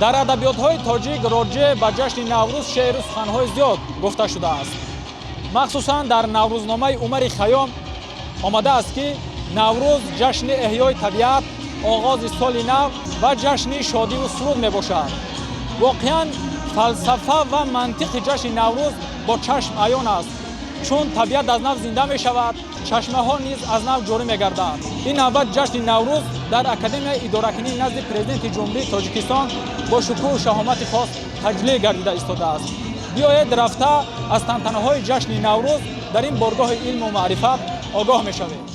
Дар адабиётҳои тоҷик роҷеъ ба ҷашни Наврӯз шеъру суханҳои зиёд гуфта шудааст. Махсусан дар Наврӯзномаи Умари Хайём омадааст, ки Наврӯз ҷашни эҳёи табиат, оғози соли нав ва ҷашни шодиву сурур мебошад. Воқеан, фалсафа ва мантиқи ҷашни Наврӯз бо чашм аён аст, чун табиат аз нав зинда мешавад, чашмаҳо низ аз нав ҷорӣ мегарданд. Ин навбат ҷашни Наврӯз дар Академияи идоракунии назди Президенти Ҷумҳурии Тоҷикистон бо шукӯҳу шаҳомати хос таҷлил гардида истодааст. Биёед, рафта аз тантанаҳои ҷашни Наврӯз дар ин боргоҳи илму маърифат огоҳ мешавем.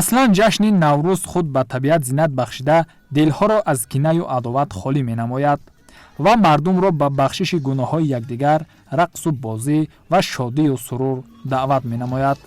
Аслан, ҷашни Наврӯз худ ба табиат зинат бахшида, дилҳоро аз кинаю адоват холӣ менамояд ва мардумро ба бахшиши гуноҳҳои якдигар, рақсу бозӣ ва шодию сурур даъват менамояд.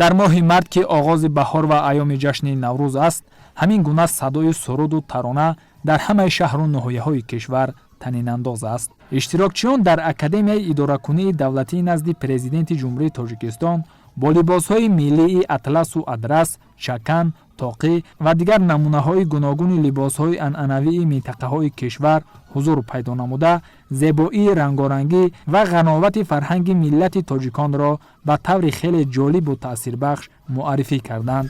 Дар моҳи март, ки оғози баҳор ва айёми ҷашни Наврӯз аст, ҳамин гуна садои суруду тарона дар ҳамаи шаҳру ноҳияҳои кишвар танинандоз аст. Иштирокчиён дар Академияи идоракунии давлатии назди Президенти Ҷумҳурии Тоҷикистон бо либосҳои миллии атласу адрас, чакан, тоқӣ ва дигар намунаҳои гуногуни либосҳои анъанавии минтақаҳои кишвар ҳузур пайдо намуда, зебоии рангорангӣ ва ғановати фарҳанги миллати тоҷиконро ба таври хеле ҷолибу таъсирбахш муаррифӣ карданд.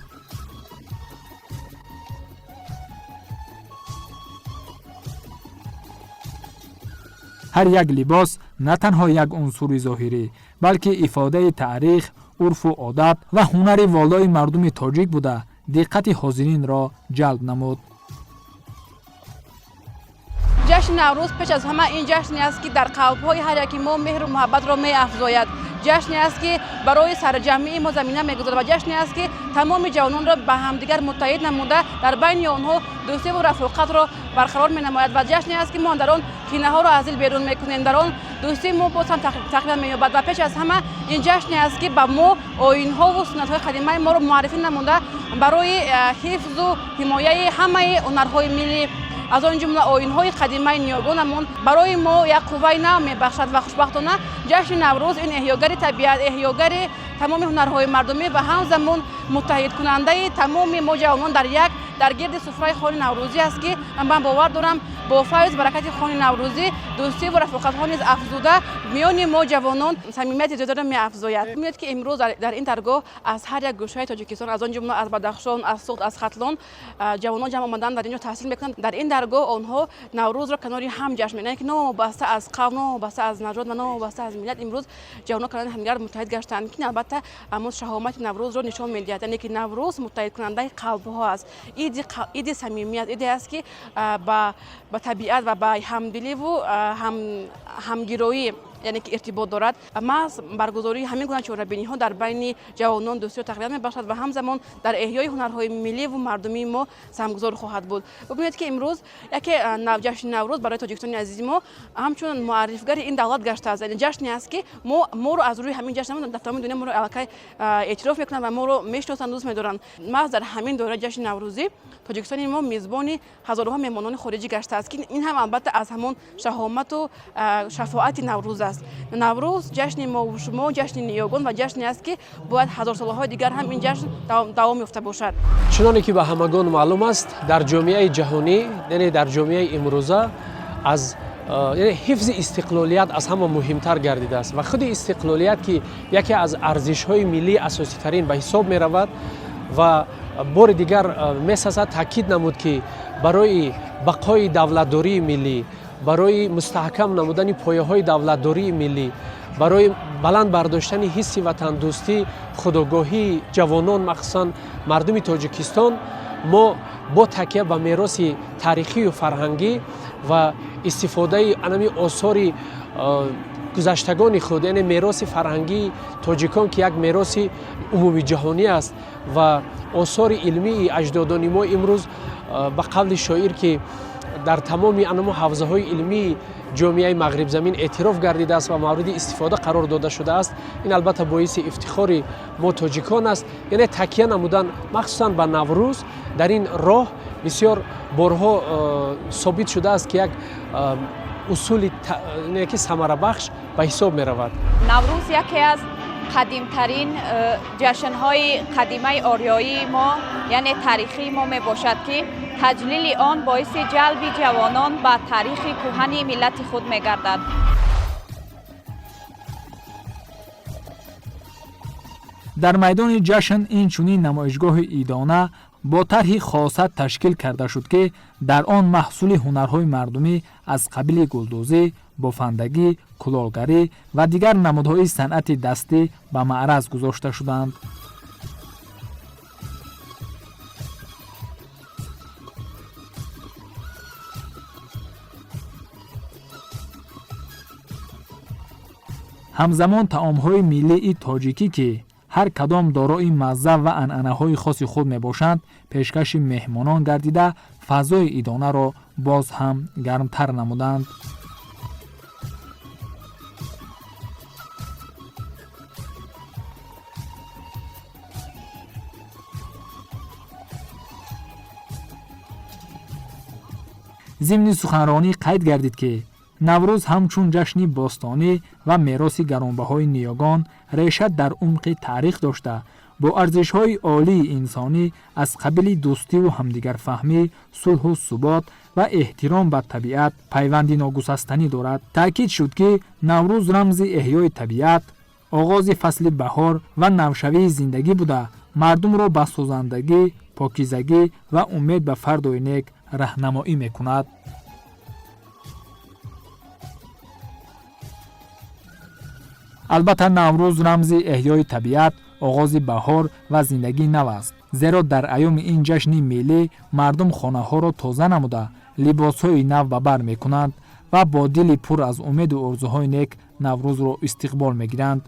Ҳар як либос на танҳо як унсури зоҳирӣ, балки ифодаи таърих, урфу одат ва ҳунари волои мардуми тоҷик буда, диққати ҳозиринро ҷалб намуд. Ҷашни Наврӯз пеш аз ҳама ин ҷашне аст, ки дар қалбҳои ҳар яки мо меҳру муҳаббатро меафзояд, ҷашне аст, ки барои сарҷамъии мо замина мегузорад, ва ҷашне аст, ки тамоми ҷавононро ба ҳамдигар муттаҳид намуда, дар байни онҳо дӯстиву рафоқатро барқарор менамояд, ва ҷашне аст, ки мо дар он кинаҳоро аз дил берун мекунем, дар он дӯстии мо боз ҳам тақвият меёбад. Ва пеш аз ҳама ин ҷашне аст, ки ба мо оинҳову суннатҳои қадимаи моро муаррифӣ намуда, барои ҳифзу ҳимояи ҳамаи ҳунарҳои миллӣ, аз он ҷумла оинҳои қадимаи ниёгонамон, барои мо як қувваи нав мебахшад. Ва хушбахтона, ҷашни Наврӯз ин эҳёгари табиат, эҳёгари тамоми ҳунарҳои мардумӣ ва ҳамзамон муттаҳидкунандаи тамоми мо ҷавонон дар як дар гирди суфраи хони наврӯзӣ аст, ки ман бовар дорам, бо файз баракати хони наврӯзӣ дӯстиву рафоқатҳо низ афзуда, миёни мо ҷавонон самимияти зиёдаро меафзояд. Бибинед, ки имрӯз дар ин даргоҳ аз ҳар як гӯшаи Тоҷикистон, аз он ҷумла аз Бадахшон, аз Суғд, аз Хатлон ҷавонон ҷамъ омаданд, дар ин ҷо таҳсил мекунанд. Дар ин даргоҳ онҳо Наврӯзро канори ҳам ҷашн мекунанд, яъне ки новобаста аз қавм, новобаста аз нажод ва новобаста аз миллат имрӯз ҷавонон канори ҳамдигар муттаҳид гаштанд, ки албатта ҳамон шаҳомати Наврӯзро нишон медиҳад. Яъне ки Наврӯз муттаҳидкунандаи қалбҳо аст, иди самимият, иде аст, ки ба табиат ва ба ҳамдиливу ҳамгироӣ, яъне ки иртибот дорад. Маҳз баргузории ҳамин гуна чорабиниҳо дар байни ҷавонон дӯстиро тақвият мебахшад ва ҳамзамон дар эҳёи ҳунарҳои милливу мардумии мо саҳмгузор хоҳад буд. Бубинед, ки имрӯз яке ҷашни Наврӯз барои Тоҷикистони азизи мо ҳамчун муаррифгари ин давлат гаштааст. Яъне ҷашне аст, ки мо моро аз рӯи ҳамин ҷашн дар тамоми дунё моро аллакай эътироф мекунанд ва моро мешиносанд, дӯст медоранд. Маҳз дар ҳамин доираи ҷашни наврӯзӣ Тоҷикистони мо мизбони ҳазорҳо меҳмонони хориҷӣ гаштааст, ки ин ҳам албатта аз ҳамон шаҳомату шафоати Наврӯз аст. Наврӯз ҷашни мову шумо, ҷашни ниёгон ва ҷашне аст, ки бояд ҳазорсолаҳои дигар ҳам ин ҷашн давом ёфта бошад. Чуноне ки ба ҳамагон маълум аст, дар ҷомеаи ҷаҳонӣ, яъне дар ҷомеаи имрӯза, аз яъне ҳифзи истиқлолият аз ҳама муҳимтар гардидааст. Ва худи истиқлолият, ки яке аз арзишҳои миллии асоситарин ба ҳисоб меравад ва Бори дигар месазад таъкид намуд, ки барои бақои давлатдории миллӣ, барои мустаҳкам намудани пояҳои давлатдории миллӣ, барои баланд бардоштани ҳисси ватандӯстӣ, худогоҳии ҷавонон, махсусан мардуми Тоҷикистон, мо бо такя ба мероси таърихию фарҳангӣ ва истифодаи анами осори гузаштагони худ, яъне мероси фарҳангии тоҷикон, ки як мероси умумиҷаҳонӣ аст, ва осори илмии аҷдодони мо имрӯз, ба қавли шоир, ки дар тамоми анамо ҳавзаҳои илмии ҷомеаи мағрибзамин эътироф гардидааст ва мавриди истифода қарор дода шудааст, ин албатта боиси ифтихори мо тоҷикон аст. Яъне такя намудан махсусан ба Наврӯз дар ин роҳ бисёр борҳо собит шудааст, ки як усули ки самарабахш ба ҳисоб меравад. Наврӯз яке аз қадимтарин ҷашнҳои қадимаи ориёии мо, яъне таърихии мо мебошад, ки таҷлили он боиси ҷалби ҷавонон ба таърихи кӯҳани миллати худ мегардад. Дар майдони ҷашн инчунин намоишгоҳи идона бо тарҳи хоса ташкил карда шуд, ки дар он маҳсули ҳунарҳои мардумӣ аз қабили гулдӯзӣ, бофандагӣ, кулолгарӣ ва дигар намудҳои санъати дастӣ ба маъраз гузошта шуданд. Ҳамзамон таомҳои миллии тоҷикӣ, ки ҳар кадом дорои мазза ва анъанаҳои хоси худ мебошанд, пешкаши меҳмонон гардида, фазои идонаро боз ҳам гармтар намуданд. Зимни суханронӣ қайд гардид, ки Наврӯз ҳамчун ҷашни бостонӣ ва мероси гаронбаҳои ниёгон реша дар умқи таърих дошта, бо арзишҳои олии инсонӣ аз қабили дӯстиву ҳамдигарфаҳмӣ, сулҳу субот ва эҳтиром ба табиат пайванди ногусастанӣ дорад. Таъкид шуд, ки Наврӯз рамзи эҳёи табиат, оғози фасли баҳор ва навшавии зиндагӣ буда, мардумро ба созандагӣ, покизагӣ ва умед ба фардои нек раҳнамоӣ мекунад. Албатта, Наврӯз рамзи эҳёи табиат, оғози баҳор ва зиндагии нав аст, зеро дар айёми ин ҷашни миллӣ мардум хонаҳоро тоза намуда, либосҳои нав ба бар мекунанд ва бо дили пур аз умеду орзуҳои нек Наврӯзро истиқбол мегиранд.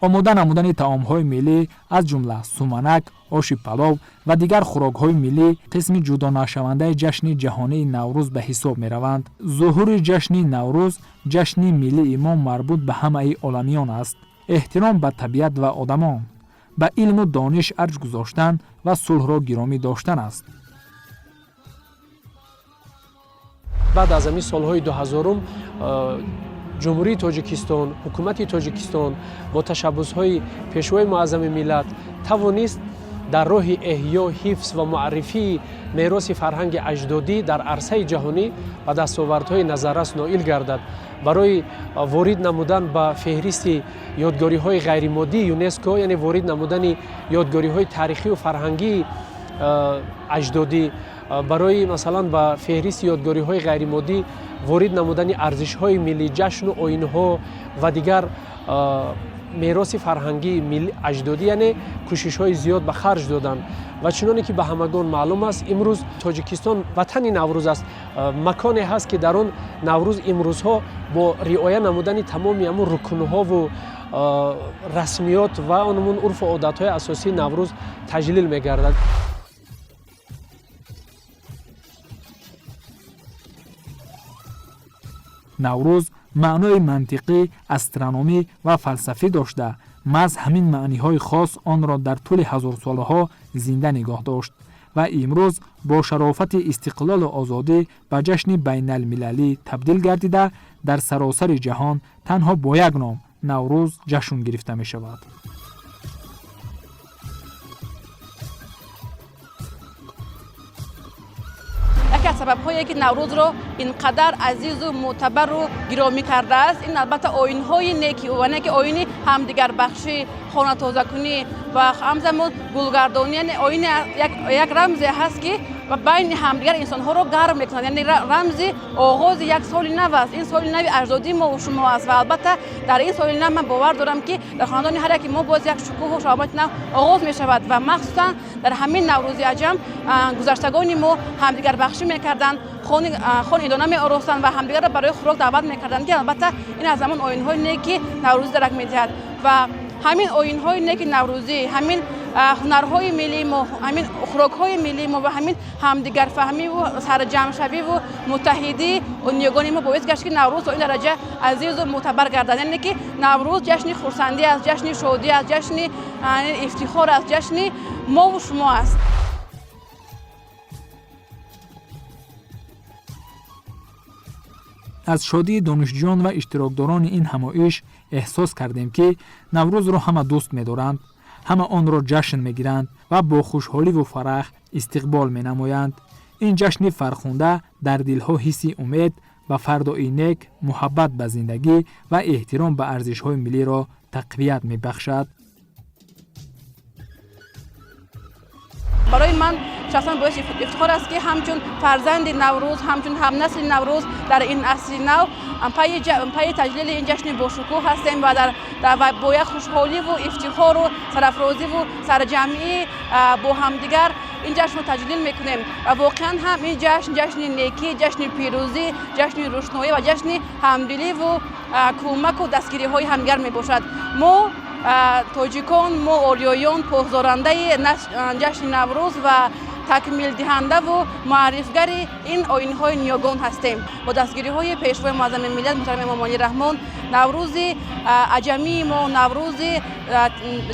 Омода намудани таомҳои миллӣ, аз ҷумла суманак, оши палов ва дигар хӯрокҳои миллӣ, қисми ҷудонашавандаи ҷашни ҷаҳонии Наврӯз ба ҳисоб мераванд. Зуҳури ҷашни Наврӯз, ҷашни миллии мо, марбут ба ҳамаи оламиён аст. Эҳтиром ба табиат ва одамон, ба илму дониш арҷ гузоштан ва сулҳро гиромӣ доштан аст. Баъд аз ҳамин солҳои 2000-ум Ҷумҳурии Тоҷикистон, ҳукумати Тоҷикистон бо ташаббусҳои Пешвои Муаззами миллат тавонист дар роҳи эҳё, ҳифз ва муаррифии мероси фарҳанги аҷдодӣ дар арсаи ҷаҳонӣ ба дастовардҳои назаррас ноил гардад. Барои ворид намудан ба феҳристи ёдгориҳои ғайримоддии ЮНЕСКО, яъне ворид намудани ёдгориҳои таърихию фарҳангии аҷдодӣ, барои масалан ба феҳристи ёдгориҳои ғайримоддӣ ворид намудани арзишҳои миллӣ, ҷашну оинҳо ва дигар мероси фарҳангии аҷдодӣ, яъне кӯшишҳои зиёд ба харҷ доданд. Ва чуноне ки ба ҳамагон маълум аст, имрӯз Тоҷикистон ватани Наврӯз аст, маконе ҳаст, ки дар он Наврӯз имрӯзҳо бо риоя намудани тамоми ҳамун рукнҳову расмиёт ва онмун урфу одатҳои асосии Наврӯз таҷлил мегардад. Наврӯз маънои мантиқӣ, астрономӣ ва фалсафӣ дошта, маҳз ҳамин маъниҳои хос онро дар тӯли ҳазорсолаҳо зинда нигоҳ дошт ва имрӯз бо шарофати истиқлолу озодӣ ба ҷашни байналмилалӣ табдил гардида, дар саросари ҷаҳон танҳо бо як ном Наврӯз ҷашн гирифта мешавад. Яке аз Яке аз сабабҳое ки Наврӯзро ин қадар азизу мӯътабару гиромӣ кардааст, ин албатта оинҳои неки ӯ, яъне ки оини ҳамдигарбахшӣ, хонатозакунӣ ва ҳамзамон гулгардонӣ, яъне оини як рамзе ҳаст, ки байни ҳамдигар инсонҳоро гарм мекунад, яъне рамзи оғози як соли нав аст. Ин соли нави аҷдодии мо шумо аст ва албатта дар ин соли нав ман бовар дорам, ки дар хонадони ҳар яке мо боз як шукӯҳу шаҳомати нав оғоз мешавад. Ва махсусан дар ҳамин Наврӯзи аҷам гузаштагони мо ҳамдигарбахшӣ мекарданд, хон идона меоростанд ва ҳамдигарро барои хӯрок даъват мекарданд, ки албатта ин аз ҳамон оинҳои неки наврӯзӣ дарак медиҳад. Ва ҳамин оинҳои неки наврӯзӣ, ҳамин ҳунарҳои миллии мо, ҳамин хӯрокҳои миллии мо ва ҳамин ҳамдигарфаҳмиву сарҷамъшавиву муттаҳидии ниёгони мо боис гашт, ки Наврӯз то ин дараҷа азизу мӯътабар гардад. Яъне ки Наврӯз ҷашни хурсандӣ аст, ҷашни шодӣ аст, ҷашни ифтихор аст, ҷашни мову шумо аст. Аз шодии донишҷӯён ва иштирокдорони ин ҳамоиш эҳсос кардем, ки Наврӯзро ҳама дӯст медоранд, ҳама онро ҷашн мегиранд ва бо хушҳоливу фараҳ истиқбол менамоянд. Ин ҷашни фархунда дар дилҳо ҳисси умед ба фардои нек, муҳаббат ба зиндагӣ ва эҳтиром ба арзишҳои миллиро тақвият мебахшад. Барои ман шахсан боиси ифтихор аст, ки ҳамчун фарзанди Наврӯз, ҳамчун ҳамнасли Наврӯз дар ин асри нав пайи таҷлили ин ҷашни бошукӯҳ ҳастем ва бо як хушҳоливу ифтихору сарафрозиву сарҷамъӣ бо ҳамдигар ин ҷашнро таҷлил мекунем. Ва воқеан ҳам ин ҷашн ҷашни некӣ, ҷашни пирӯзӣ, ҷашни рӯшноӣ ва ҷашни ҳамдиливу кӯмаку дастгириҳои ҳамдигар мебошад. Мо тоҷикон, мо ориёён посдорандаи ҷашни Наврӯз ва такмилдиҳандаву муаррифгари ин оинҳои ниёгон ҳастем. Бо дастгириҳои Пешвои муаззами миллат муҳтарам Эмомалӣ Раҳмон Наврӯзи аҷамии мо, наврӯзи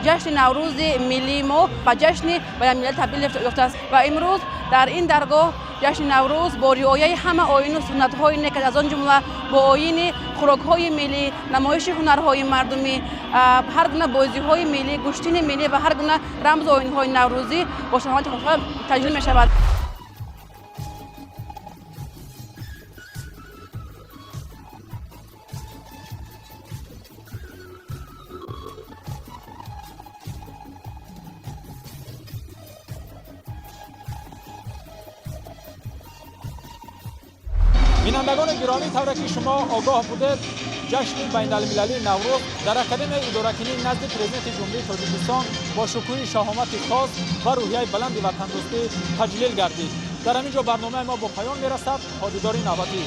ҷашни Наврӯзи миллии мо ба ҷашни байналмилалӣ табдил ёфтааст. Ва имрӯз дар ин даргоҳ ҷашни Наврӯз бо риояи ҳама оину суннатҳои нек, аз он ҷумла бо оини хӯрокҳои миллӣ, намоиши ҳунарҳои мардумӣ, ҳар гуна бозиҳои миллӣ, гӯштини миллӣ ва ҳар гуна рамзу оинҳои наврӯзӣ бо шаҳомати хушҳол таҷлил мешавад. Бинандагони гиромӣ, тавре ки шумо огоҳ будед, ҷашни байналмилалии Наврӯз дар Академияи идоракунӣ назди Президенти Ҷумҳурии Тоҷикистон бо шукӯҳи шаҳомати хос ва рӯҳияи баланди ватандӯстӣ таҷлил гардид. Дар ҳамин ҷо барномаи мо бо поён мерасад. То дидори навбатӣ.